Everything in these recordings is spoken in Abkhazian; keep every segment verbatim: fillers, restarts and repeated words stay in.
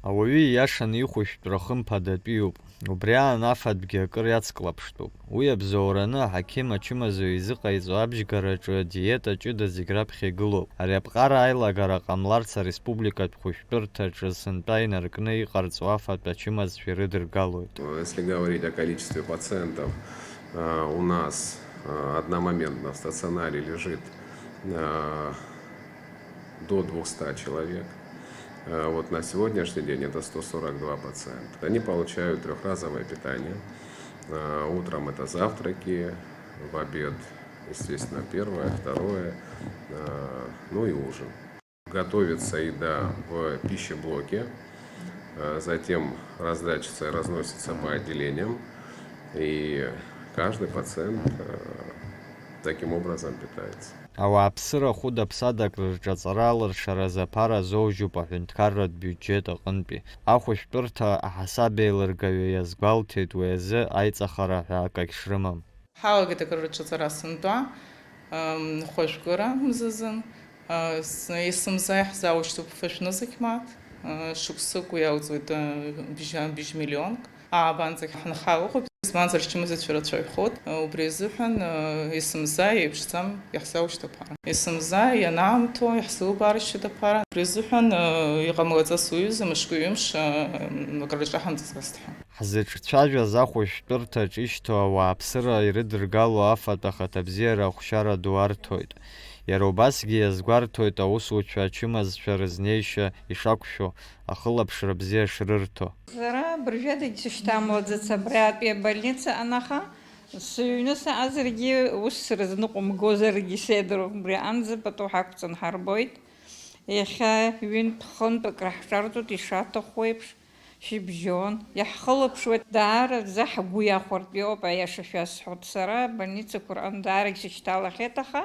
Ауаҩы ииашаны ихәышәтәра хымԥадатәиуп. Убри аан афатәгьы акыр иацклаԥштәуп. Уи абзоураны аҳақьым ачымазаҩ изыҟаиҵо абжьгараҿы диета ҷыда зегь раԥхьа игылоуп. Ари аԥҟара аилагара ҟамларц ареспубликатә хәышәтәырҭаҿы сынтәа инаркны иҟарҵо афатә ачымазцәа ирыдыргалоит. Если говорить о количестве пациентов, э, у нас, э, одномоментно в стационаре лежит, э, до двухсот человек. Э, вот на сегодняшний день это сто сорок два пациента. Они получают трёхразовое питание. Э, утром это завтраки, в обед, естественно, первое, второе, э, ну и ужин. Готовится еда в пищеблоке, э, затем раздачется и разносится по отделениям, и каждый пациент, э, таким образом питается. Ауааԥсыра хәыда-ԥсадак рырҿаҵара алыршаразы аԥара азоужьуп аҳәынҭқарратә биуџьет аҟынтәи. Ахәышәтәырҭа аҳасабеилыргаҩы иазгәалҭеит уи азы аиҵахара ҳәа акагь шрымам. Ҳалагеит акыр рҿаҵара сынтәа, ам, хәажәкыра мзазын. А, с-, есымза иаҳзаушьҭуп фышә нызқь мааҭ, а, шықәсык уи иауӡуеит, а, бжьа-, бжь миллионк. Аабанӡагь ҳанхалахоит, избанзар ачымазацәа рацәаҩхоит. А, убри азыҳәан, а, есымза еиԥшӡам иаҳзаушьҭуп ҳара. Есымза ианаамҭоу иаҳзылбааршьуеит аԥара. Убри азыҳәан, а, иҟамлаӡац уҩыза мышкы-ҩымш, а, м, акрырҿаҳамҵаӡацт ҳәа. Ҳзыҿцәажәаз ахәышәтәырҭаҿ ишьҭоу ауааԥсыра ирыдыргало афатә ахаҭабзиара ахәшьара ду арҭоит. Иара убасгьы иазгәарҭоит аусуцәа ачымазцәа рызнеишьа ишақәшәо, ахылаԥшра бзиа шрырҭо. Сара абыржәадагь сышьҭамлаӡац абри атәи абольница анаха, сыҩны саазаргьы, ус срызныҟәымгозаргьы сеидру, убри аҟынӡа пату ҳақәҵан ҳарбоит. Иахьа ҩынтә-хынтә акраҳҿарҵоит ишаҭаху еиԥш. Шьыбжьон, иаҳхылаԥшуеит, даараӡа ҳгәы иахәартә иоуп, аиаша шәасҳәоит. Сара абольницақәа рҟны даарагь сышьҭалахьеит, аха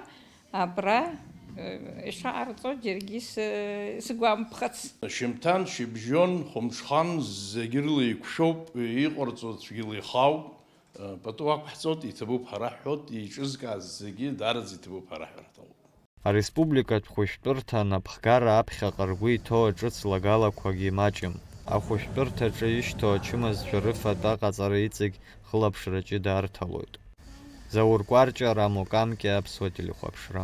абра, э, ишаҟарҵо џьаргьы сы-, сгәамԥхац. Шьымҭан, шьыбжьон, хәымҽхан, зегь рыла еиқәшәоуп, иҟарҵо цәгьала ихауп, э, пату ақәҳҵоит, иҭабуп ҳара ҳҳәоит, еиҿызкааз зегьы даараӡа иҭабуп ҳара ҳәа ҳҭахуп. Ареспубликатә хәышәтәырҭа анапхгара аԥхьаҟа ргәы иҭоу аҿыц лагалақәагьы маҷым. Ахәышәтәырҭаҿы ишьҭоу ачымазцәа рыфатә аҟаҵара иҵегь хылаԥшра ҷыда арҭалоит. Заур Кәарҷиа, Рамо Камкиа, Аԥсуа телехәаԥшра.